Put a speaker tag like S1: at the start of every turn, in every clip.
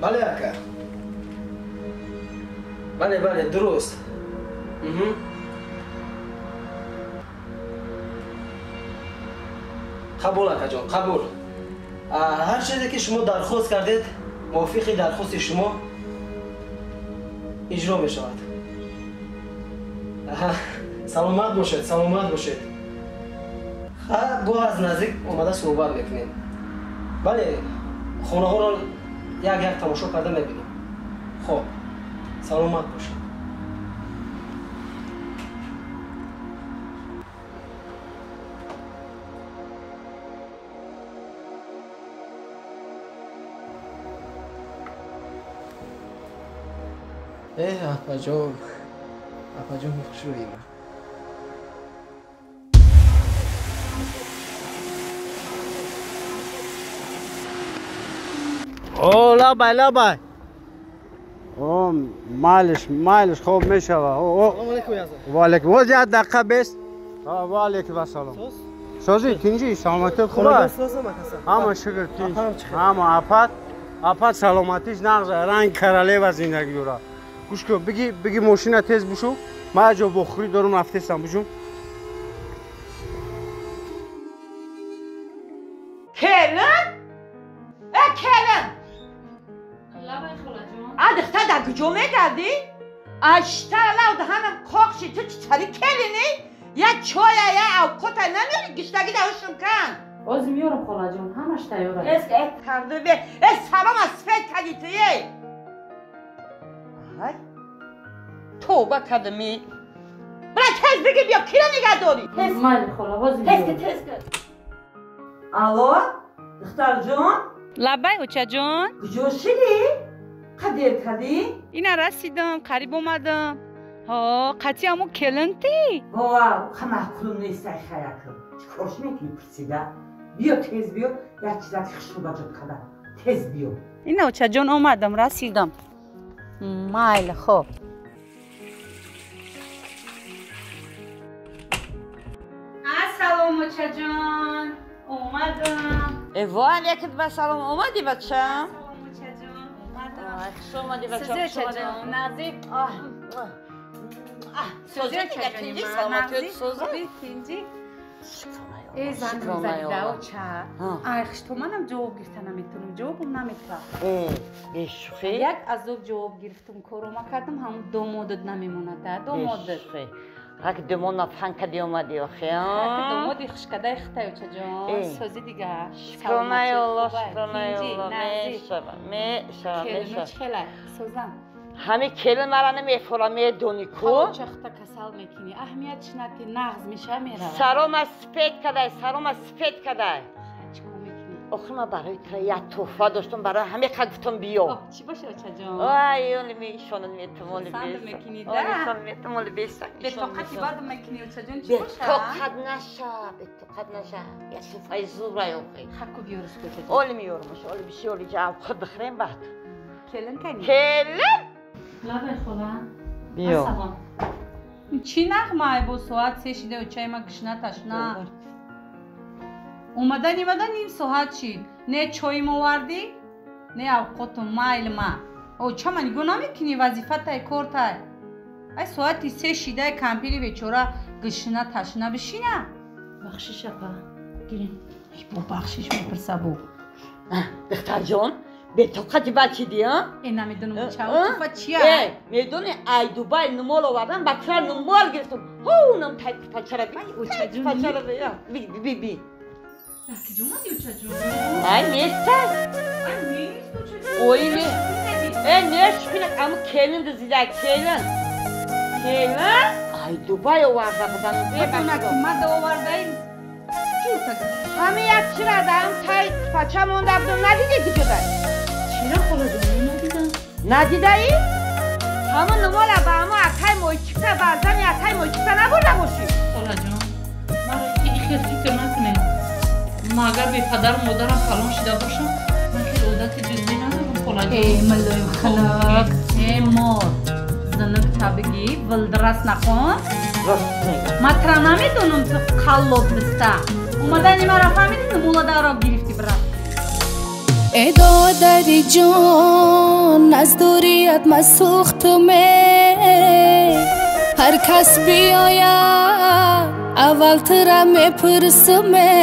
S1: Бале ака. Бале, бале, дуруст. Қабул акаҷон, қабул. Ҳар чизе ки шумо дархост кардед, мувофиқи дархости шумо иҷро мешавад. Саломат бошед, саломат бошед. Бо аз наздик омада суҳбат мекунем. Бале, хонаҳоро як як тамошо карда мебинем. Хоб, саломат бошед. Э, апаҷон, апаҷон, хушрӯи ман.
S2: О, лабай, лабай. О, майлиш, майлиш, хоб мешава. О,
S1: Салом алейкум, яза.
S2: Ва алейкум. Воз як дақиқа бест. Ва алейкум ассалом. Созӣ, тинҷӣ, саломатӣ хуб аст? Ҳама шукр, тинҷ. Ҳама апат, апат саломатиш нағз, ранг королева зиндагӣ дорад. Гӯш кун, биги, биги мошина тез бушу. Ман ҷо бохӯрӣ дорум, рафтесам, бужум.
S3: Келин? Э, келин!
S4: Лабай, холаҷон.
S3: А духтар дар куҷо мегардӣ? Ашта лав даҳанам қоқши, ту чӣ тари келинӣ? Як чоя, як авқота намеёри, гиштагӣ дар ҳушм кан.
S4: Ҳозир меёрам, холаҷон, ҳамаш тайёр аст.
S3: Эс, э, карду бе. Э, салом аз сфет кардӣ ту, эй. Ай. Тавба кардам, э. Бира тез биги биё, киро нигаҳ дорӣ? Тез.
S4: Майли, хола, ҳозир
S3: Тез ки,
S4: меёрам.
S3: Тез ки. Алло, духтарҷон?
S5: Лабай, очаҷон.
S3: Куҷо шидӣ? Қадер кардӣ?
S5: Ина расидам, қариб омадам. Ҳо, қатъи ҳамо келинти.
S3: Ҳова, ха маъқулум нестай, хаякам. Чӣ корш мекунӣ пурсида? Биё, тез биё, як чизаки хушрӯ ба ҷод кардам. Тез биё.
S5: Ина, очаҷон, омадам, расидам. Майли, хоб. Ассалом, очаҷон, омадам.
S3: Э, ва алейкум ассалом, омадӣ, бачам?
S5: Ассалом, очаҷон, омадам.
S3: Ай, хуш омадӣ, бачам,
S5: Сӯзи,
S3: хуш омадӣ.
S5: очаҷон, наздик.
S3: Аҳ, аҳ, сӯзи дига, тинҷӣ, саломатиёт, сӯза?
S5: Тинҷӣ. Э, занг задида, оча. Ай, хиштоманам ҷавоб гирифта наметавонам, ҷавобам наметавад.
S3: Э, бешӯхӣ?
S5: Як азоб ҷавоб гирифтум, корома кардам, ҳамун домодат намемонад, а, домодат.
S3: Бешӯхӣ. Ҳак домод нафан кади омадӣ, охи, а?
S5: Домоди хушкадаи хитай, очаҷон.
S3: Э.
S5: Сӯзи дига.
S3: Шукронаи Аллоҳ, шукронаи Аллоҳ, мешава, мешава,
S5: Келину
S3: мешава.
S5: чӣ хелай? Сӯзам.
S3: Ҳами келин мара намефора, медонӣ ку?
S5: Чахта касал мекунӣ, аҳамият шинати, нағз меша, меравад.
S3: Сарома сипед кадай, сарома сипед кадай.
S5: Чӣ кор мекунӣ?
S3: Охи, ман барои тра як тӯҳфа доштам, барои ҳаме қа гуфтам биё.
S5: Оҳ, чӣ боша, очаҷон?
S3: Ай, оли мешонад метам, оли
S5: Хурсандам
S3: беса.
S5: мекунӣ,
S3: Оли
S5: да?
S3: ишон метам, оли беса.
S5: Бетоқати бадам мекунӣ, очаҷон, чӣ боша?
S3: Бетоқат наша, бетоқат наша. Як тӯҳфаи зӯрай, охи.
S5: Хаку биёриш, очаҷон.
S3: Оли меёрмаш, оли биши, оли ҷа авқот бихӯрем баъд.
S5: Келин кани?
S3: Келин?
S4: Лабай, хола.
S3: Биё.
S4: Ассалом.
S5: Чӣ нағмай, бо соат 3 шида, очаи ма гишна, ташна. Омада нимада ним соат шид. Не чоим овардӣ, не авқотум, майл ма. Очама нигоҳ намекунӣ, вазифатай, кортай. Ай, соати 3 шидаи, кампири бечора гишна, ташна бишина.
S4: Бахшиш, апа. Гирин.
S5: Ай, бо бахшиш мепурса бо.
S3: Духтарҷон, бетоқати бад шидӣ, а?
S5: Э, намедонам,
S3: Э,
S5: ча
S3: э?
S5: туфа чия?
S3: Э, медони, ай Дубай нумол овардан, ба тра нумол гирифтам. Ҳу, нам тай купачара би.
S5: Ай, очаҷон.
S3: Купачара би, я. Би, би, би.
S5: Дар куҷо омадӣ, очаҷон?
S3: Ай, нестай.
S5: Ай, нест, очаҷон.
S3: Ой, не. Э, не, шукина, аму келин дизида, келин. Келин? Ай, Дубай оварда будан.
S5: Бидона ки ма да овардаим. Чӯрта.
S3: Ҳами як чира даам тай купача монда будам, надидӣ куҷодай?
S4: Чира, холаҷон, надидам.
S3: Надидаӣ? Ҳамун нумола ба ҳамо акай мойчикта, ба зани акай мойчикта набурда бошӣ?
S4: Холаҷон, маро ин хел фикр накунед. Ма агар бепадару модарам калон шида бошам, ман хел одати дуздӣ надорам, холаҷон.
S5: Э, мулоим хунук. Э, мор. Зинук табигӣ, вилдирас нахон.
S3: Рост мегӯ.
S5: Ма тра намедонам, ту қаллоб биста. Омадани маро фаҳмидӣ, нумола даро гирифтӣ, брат.
S6: Эй додари ҷон, аз дурият масӯхтуме. Ҳар кас биёяд, аввал тура мепурсуме.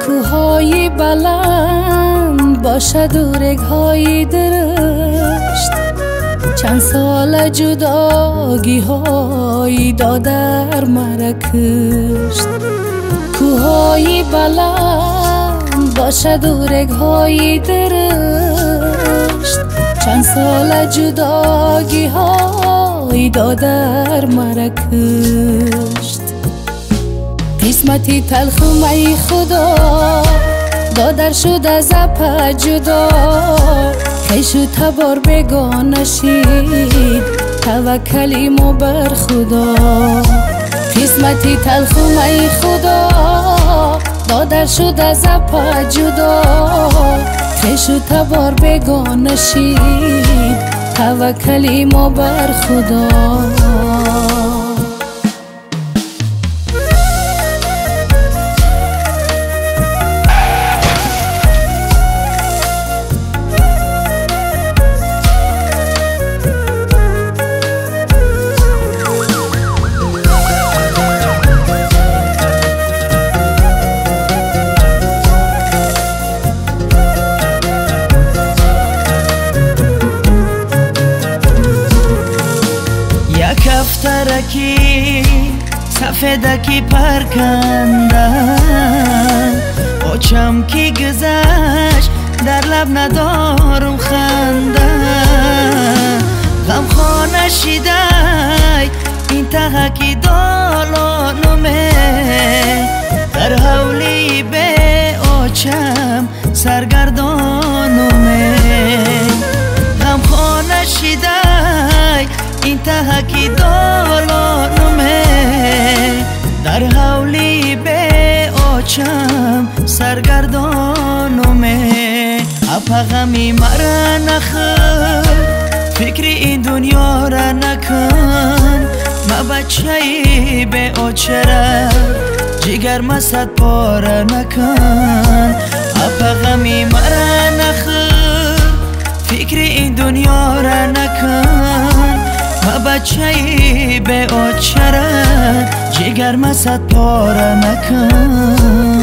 S6: Кӯҳҳои баланд бошаду регҳои дурушт, чанд сола ҷудогиҳои додар мара кушт. Кӯҳҳои баланд бошаду регҳои дурушт, чанд сола ҷудогиҳои додар мара кушт. Қисмати талхумаи худо додар шуд аз апа ҷудо, хешу табор бегона шид, таваккали мо бар худо. Қисмати талхумаи худо додар шуд аз апа ҷудо, хешу табор бегона шид, таваккали мо бар худо.
S7: Сафедаки парканда, очам ки гузашт, дар лаб надорум ханда. Ғамхона шидай ин тағаки долонуме, дар ҳавлии беочам саргардонуме. Ғамхона шидай ин таҳаки долонуме, дар ҳавлии беочам саргардонуме. Апа ғами мара нахӯр, фикри ин дунёра накун. Ма бачаи беочара, ҷигар масад пора накун. Апа ғами мара нахӯр, фикри ин дунёра накун. Ма бачаи беочара, ҷигар масад пора накун.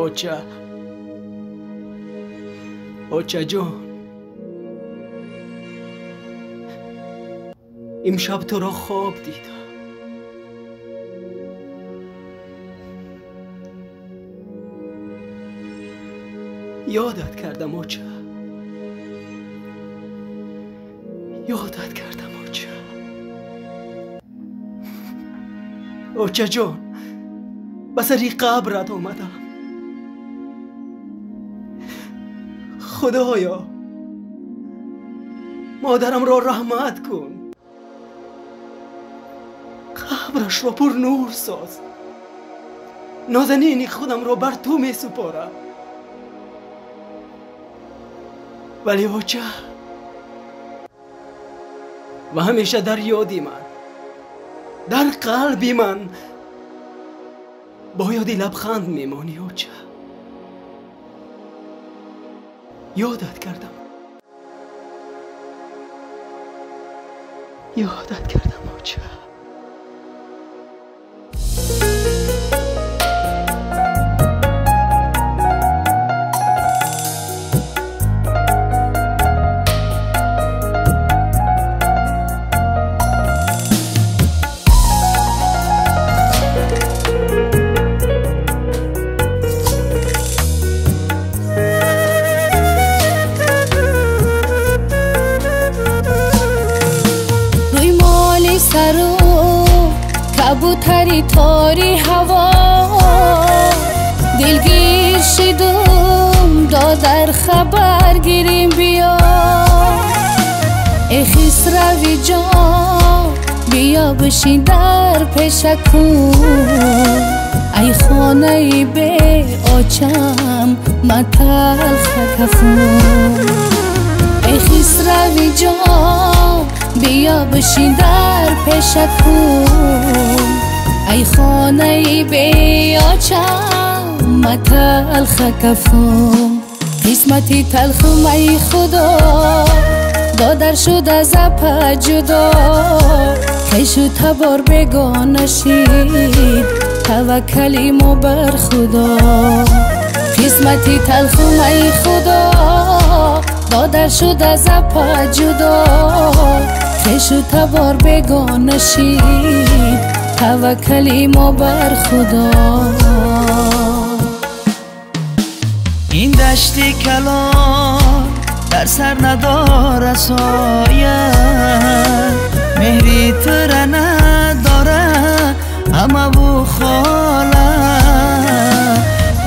S1: Оча, очаҷон, имшаб туро хоб дидам. Ёдат кардам оча, ёдат кардам оча. Очаҷон, ба сари қабрат омадам. Худоё, модарамро раҳмат кун, қабрашро пурнур соз. Нозанини худамро бар ту месупорам. Вале оча, ва ҳамеша дар ёди ман, дар қалби ман бо ёди лабханд мемонӣ оча. Ёдат кардам, ёдат кардам оча.
S6: Кабутари тори ҳаво, дилгир шидум, додар хабар гирим биё. Эй хисрави ҷон, биё бишин дар пешакун. Ай хонаи беочам, ма талхакафун. Эй Хисрави ҷон, биё бишин дар пешат хун. Эй хонаи беочам, ма талха кафум. Қисмати талхум ай Худо, додар шуд аз апа ҷудо. Хешу табор бегона шид, таваккали мо бар Худо. Қисмати талхум ай Худо, додар шуд аз апа ҷудо. Хешу табор бегона шид, таваккали мо бар Худо.
S7: Ин дашти калон дар сар надора соя, меҳри тура надора ҳамаву хола.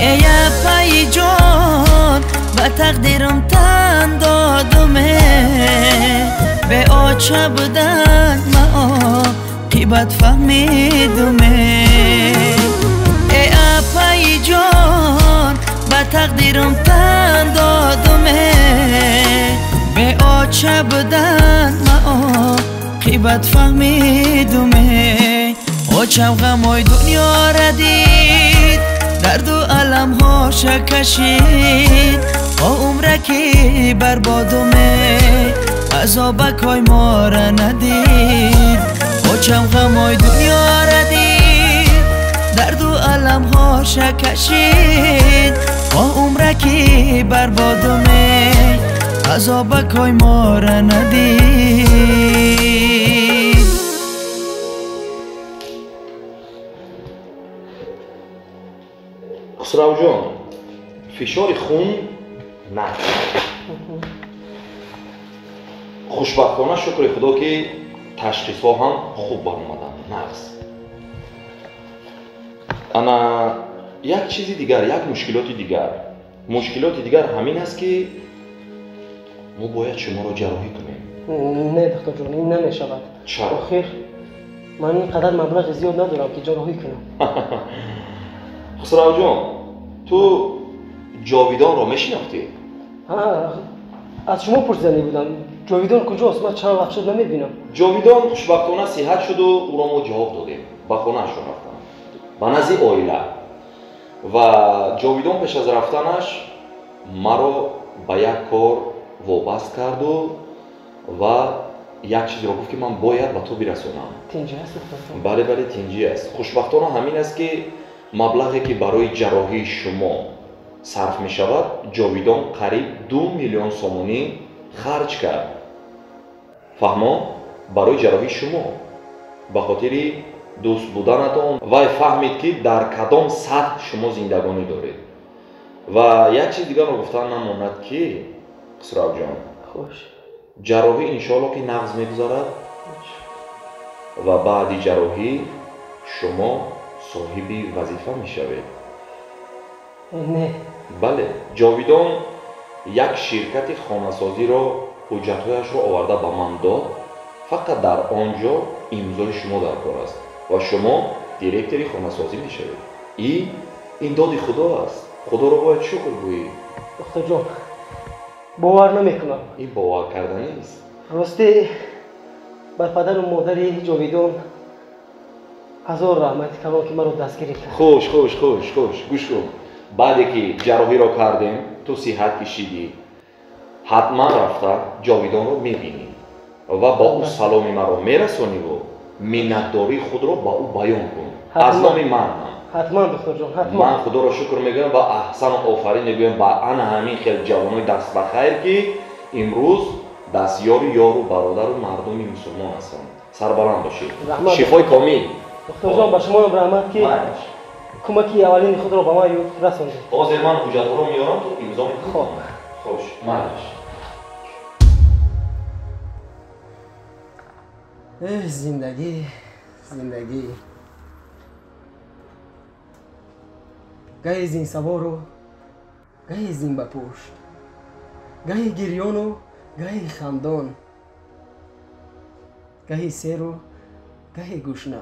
S7: Эй апаи ҷон, ба тақдирам тан додуме, беоча будан ма оқибат фаҳмидуме. Эй апаи ҷон, ба тақдирам тан додуме, беоча будан ма оқибат фаҳмидуме. Очам ғамои дунёра дид, дарду аламҳоша кашид. О умра ки барбодуме, азобакҳои мора надид. Очам ғамои дунёра дид, дарду аламҳоша кашид. О умра ки барбодуме, азобакҳои мора надид.
S8: Хусравҷон, фишори хун нақс. Хушбахтона шукри Худо ки ташхисҳо ҳам хуб баромаданд, нақс. Ана як чизи дигар, як мушкилоти дигар. Мушкилоти дигар ҳамин аст ки мо бояд шуморо ҷарроҳӣ кунем.
S1: Не, духтарҷон, ин намешавад.
S8: Чаро?
S1: Охир ман ин қадар маблағи зиёд надорам ки ҷарроҳӣ кунам.
S8: Хусравҷон, ту Ҷовидонро мешинохтӣ?
S1: Аз шумо пурсиданӣ будам. Ҷовидон куҷост? Ман чанд вақт шуд намебинам.
S8: Ҷовидон хушбахтона сиҳат шуду ӯро мо ҷавоб додем. Ба хонаашон рафтам, ба назди оила. Ва Ҷовидон пеш аз рафтанаш маро ба як кор вобаст карду ва як чизро гуфт ки ман бояд ба ту бирасонам.
S1: Тинҷӣ аст, духтарҷон?
S8: Бале, бале, тинҷӣ аст. Хушбахтона ҳамин аст ки маблағе ки барои ҷарроҳии шумо сарф мешавад, Ҷовидон қариб 2 миллион сомонӣ харҷ кард. Фаҳмо? Барои ҷарроҳии шумо, ба хотири дӯст буданатон. Вай фаҳмид ки дар кадом сатҳ шумо зиндагонӣ доред. Ва як чиз дигарро гуфтан намонад ки Хусравҷон, ҷарроҳӣ иншоалло ки нағз мегузарад ва баъди ҷарроҳӣ шумо соҳиби вазифа мешавед.
S1: Не.
S8: Бале, Ҷовидон як ширкати хонасозиро ҳуҷҷатҳояшро оварда ба ман дод. Фақат дар он ҷо имзои шумо дар кор аст ва шумо директори хонасозӣ мешавед. Ин доди Худо аст. Худоро бояд шукр гӯӣ.
S1: Духтарҷон, бовар намекунам.
S8: Ин бовар карданист.
S1: Рости бар падару модари Ҷовидон ҳазор раҳмати калон ки маро дастгирӣ кард.
S8: Хуш, хуш, хуш, хуш, гӯш кун. Баъде ки ҷарроҳиро кардем, ту сиҳат кишидӣ, ҳатман рафта Ҷовидонро мебинӣ ва ба ӯ саломи маро мерасониву миннатдории худро ба ӯ баён кун. Аз номи ман.
S1: Ҳатман, духтарҷон, ҳатман.
S8: Ман Худоро шукр мегӯям ва аҳсану офарин мегӯям ба ана ҳамин хел ҷавонои даст ба хайр ки имрӯз дастёри ёру бародару мардуми мусулмон ҳастанд. Сарбаланд бошед. Шифои комил.
S1: Духтарҷон, ба шумоам раҳмат ки кӯмаки аввалини худро ба ман расондед.
S8: Ҳозир ман ҳуҷҷатҳоро меорам, ту имзо мекунӣ.
S1: Хоб.
S8: Хуш, майлаш.
S1: Эҳ, зиндагӣ, зиндагӣ. Гаҳи зинсавору, гаҳи зинбапушт, гаҳи гирёну, гаҳи хандон, гаҳи серу, гаҳи гушна.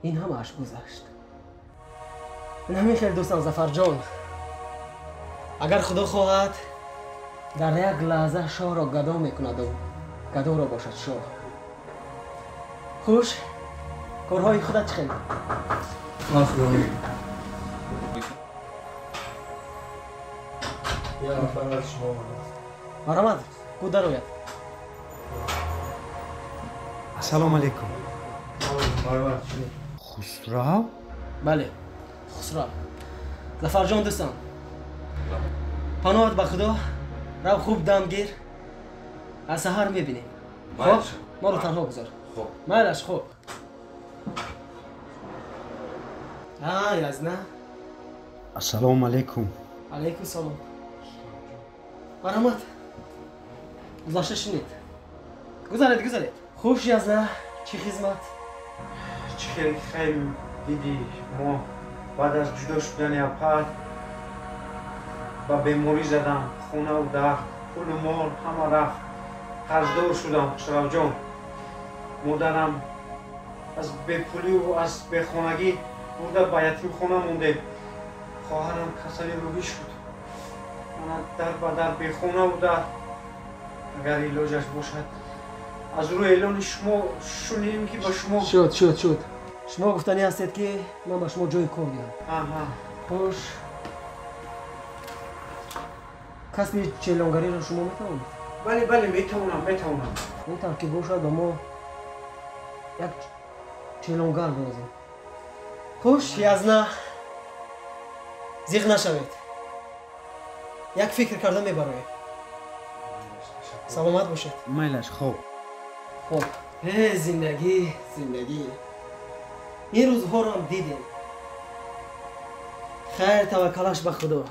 S1: Ин ҳамааш гузашт. Ин ҳамин хел дӯстам Зафарҷон. Агар Худо хоҳад, Дар як лаҳза шоҳро гадо мекунаду гадоро бошад шоҳ. Хуш, корҳои худат чӣ хел? Марҳамат, ку дарояд.
S2: Ассалому алайкум. Хусрав?
S1: Бале, Хусрав. Зафарҷон дӯстам, паноҳат ба Худо, рав хуб дам гир, аз саҳар мебинем. Хоб, моро танҳо гузор. Майлаш, хоб. Язна.
S2: Ассалому алайкум.
S1: Алайкум салом. Марҳамат, гузашта шинед. Гузаред, гузаред. Хуш, Язна, чӣ хизмат?
S2: Чӣ хел хел дидӣ, мо баъд аз ҷудо шудани апат ба беморӣ задам, хонаву дар, пулу мол ҳама рафт. Қарздор шудам, Хусравҷон. Модарам аз бепулию аз бехонагӣ бурда ба ятимхона мондем. Хоҳарам касали рӯҳӣ шуд. Мана дар ба дар бехонаву дар. Агар илоҷаш бошад, аз рӯи эълони шумо шунидем ки ба шумо
S1: шуд, шуд, шуд. Шумо гуфтанӣ ҳастед ки ман ба шумо ҷои кор диҳам. Хуш, касби челонгариро шумо метавонед?
S2: Бале, бале, метавонам, метавонам.
S1: Ин тавр ки бошад, ба мо як челонгар лозим. Хуш, Язна, зиқ нашавед. Як фикр карда мебароед. Саломат бошед.
S2: Майлаш, хоб.
S1: Хоб. Э, зиндагӣ, зиндагӣ. Ин рӯзҳоро ҳам дидем. Хайр, таваккалаш ба Худо.